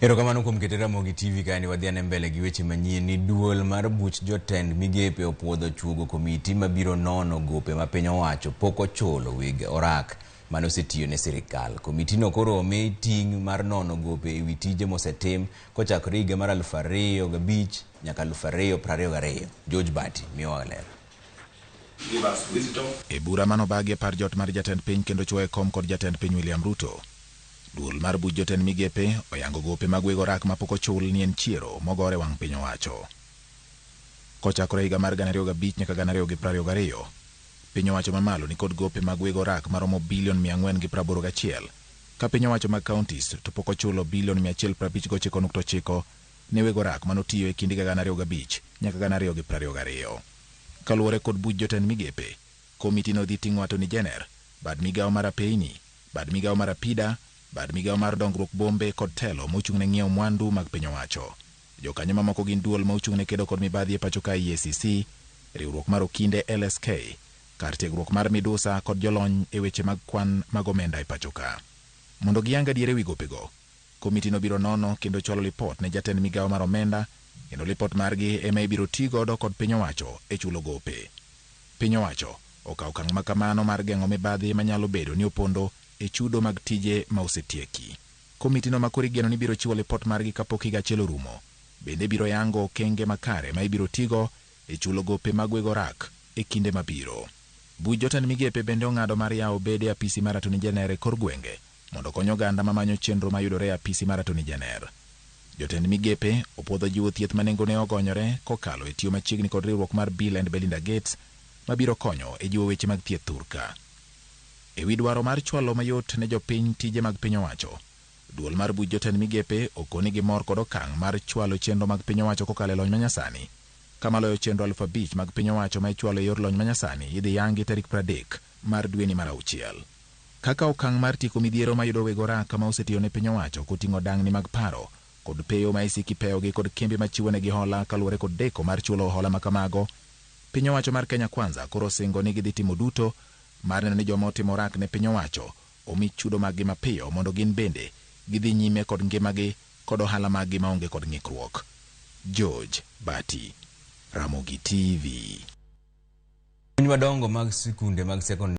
Erokamano kuom kete Ramogi TV kae ni wadhi ane mbele gi weche manyien ni duol mar buch jotend migepe opuodho chuogo komiti mabiro nono gope ma piny owacho pok ochulo weg orak mane osetiyo ne sirikal. Komitino koro omi ting' mar nono gope ewi tije mosetim kochakore higa mar 2005 nyaka 2022. George Bati miyowa ler. Give us wisdom. E bura manobagi e par jot mar jatend piny kendo chuoye kom kod jatend piny William Ruto. Duol mar buch jotend migepe oyango gope mag weg orak mapok ochul ni en chiero mogore wang' piny owacho. Kochakore higa mar 2005 nyaka 2022, piny owacho mamalo nikod gope mag weg orak maromo bilion 481, ka piny owacho mag counties to pok ochulo bilion 159.9 ne weg orak manotiyo e kind higa 2005 nyaka 2022. Kaluwore kod buch jotend migepe, komiti no dhi ting'o Attorney General, bad migawo mar apeyni, bad migawo mar apida, bad migawo mar dongruok bombe kod telo mochung' ne ng'iewo mwandu mag piny owacho. Jokanyo mamoko gin duol ma ochung' ne kedo kod mibadhi e pacho ka EACC, riwruok mar okinde LSK, kar tiegruok mar Midusa kod jolony e weche mag kwan mag omenda e pacho ka. Mondo giyang adier ewi gopego, komiti no biro nono kendo chwalo lipot ne jatend migawo mar omenda, kendo lipot margi ema ibiro ti godo kod piny owacho e chulo gope. Piny owacho okawo okang' ma kamano mar geng'o mibadhi manyalo bedo ni opondo e chudo mag tije ma osetieki. Komiti no makoro igeno ni biro chiwo lipot margi kapok higa achiel orumo, bende biro yango okenge makare ma ibiro tigo e chulo gope mag weg orak e kinde mabiro. Buch jotend migepe bende ong'ado mar yawo bede apisi mar Attorney General e kor gwenge mondo okony oganda mamanyo chenro mayudore e apisi mar Attorney General. Jotend migepe opuodho jiwo thieth ma nengone ogonyore kokalo e tiyo machiegni kod riwruok mar Bill and Melinda Gates mabiro konyo e jiwo weche mag thieth thurka. Ewi dwaro mar chwalo mayot ne jopiny tije mag piny owacho, duol mar buch jotend migepe okoni gimor kod okang' mar chwalo chenro mag piny owacho kokalo e lony manyasani. Kama loyo chenro 5,000 mag piny owacho ma ichwalo e yor lony manyasani idhi yangi tarik 30 mar dweni mar auchiel. Kaka okang' mar tieko midhiero mayudo weg orak ma osetiyo ne piny owacho koting'o dang'ni mag paro kod peyo ma isiki peyogi kod kembe machiwo negi hola kaluwore kod deko mar chulo hola ma kamago, piny owacho mar Kenya Kwanza koro osingo ni gidhi timo duto mar neno ni joma otimo orak ne piny owacho omi chudo maggi mapiyo mondo gin bende gidhi nyime kod ngimagi kod ohala maggi maonge kod ng'ikruok. George Bati, Ramogi TV. Puonj madongo mag sikunde mag sekondari.